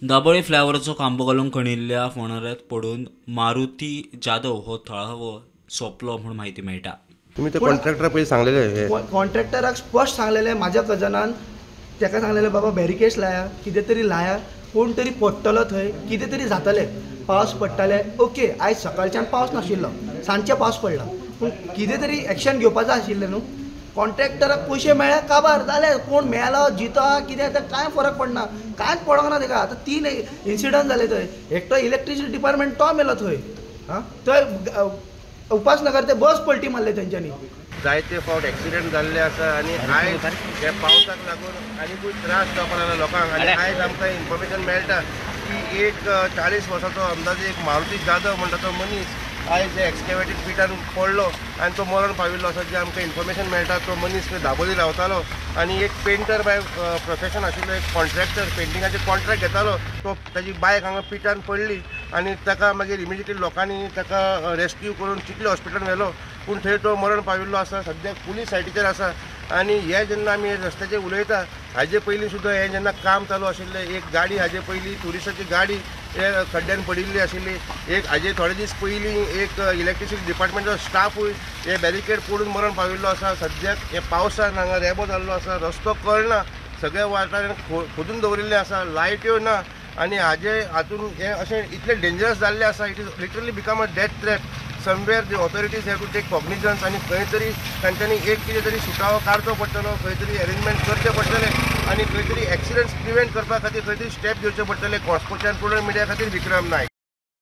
दाबोळी फ्लायओव्हराचो खांबो घालूंक खणिल्ल्या फोंडाऱ्यांत पडून मारुती जाधव हो थळावो सोंपलो म्हूण म्हायती मेळटा. तुमी ते कॉन्ट्रॅक्टराक पयलीं सांगलेले? कॉन्ट्रॅक्टराक स्पश्ट सांगलेलें, म्हाज्या कजनान ताका सांगलेलें, बाबा बॅरिकेड्स लाया, कितें तरी लाया, कोण तरी पडटलो थंय, कितें तरी जातलें. पावस पडटाले, ओके, आयज सकाळच्यान पावस नाशिल्लो, सांजचे पावस पडला, पूण कितें तरी एक्शन घेवपाचो आशिल्लें न्हू. कॉन्ट्रॅक्टराक पयशे मेळ्ळे काबार जाले, कोण मेलो जितो कितें आतां कांय फरक पडना, कांयच पडोंक ना तेका. आतां 3 इन्सिडंट जाले थंय, एकटो इलेक्ट्रिसिटी डिपार्टमेंट तो मेलो थंय, आं थंय उपासनगर ते बस पलटी मारले तेंच्यांनी. जायते फावट एक्सिडंट जाल्ले आसा आनी आयज ह्या पावसाक लागून आनीकूय त्रास जावपाक लागला लोकांक. आनी आयज आमकां इन्फॉर्मेशन मेळटा की एक 40 वर्साचो अंदाजे एक मारुती जाधव म्हणटा तो मनीस आयज एक्सकेवेटेड पिटान पडलो आनी तो मरण पाविल्लो आसा. जें आमकां इन्फॉर्मेशन मेळटा, तो मनीस दाबोली रावतालो आनी एक पेंटर बाय प्रोफेशन आशिल्लो, एक कॉन्ट्रॅक्टर, पेंटिंगाचे कॉन्ट्रॅक्ट घेतालो. तो ताजी बायक हांगा पिटान पडली आनी ताका मागीर इमिजिएटली लोकांनी ताका रेस्क्यू करून चिखली हॉस्पिटलान व्हेलो, पूण थंय तो मरण पाविल्लो आसा. सद्याक पुलीस सायटीचेर आसा. आनी हे जेन्ना आमी रस्त्याचेर उलयता, हाजे पयलीं सुद्दां हें जेन्ना काम चालू आशिल्लें, एक गाडी हाजे पयलीं ट्युरिस्टाची गाडी हे खड्ड्यान पडिल्ली आशिल्ली. एक हाजे थोडे दीस पयलीं एक इलेक्ट्रिसिटी डिपार्टमेंटाचो स्टाफूय हे बॅरिकेड पडून मरण पाविल्लो आसा. सद्याक हे पावसान हांगा रेबो जाल्लो आसा, रस्तो कळना, सगळ्या वाठारान खोदून दवरिल्लें आसा, लायट्यो ना आनी हाजे हातून हे अशें इतलें डेंजरस जाल्लें आसा. It is literally become a death trap. Somewhere the authorities have to take cognizance आनी खंय तरी तांच्यांनी एक कितें तरी सुटावो काडचो पडटलो, खंय तरी अरेंजमेंट करचें पडटलें आनी खंय तरी एक्सिडंट्स प्रिवेंट करपा खातीर खंय तरी स्टेप घेवचे पडटले. कॉस्कोच्यान प्रुडंट मिडिया खातीर विक्रम नायक.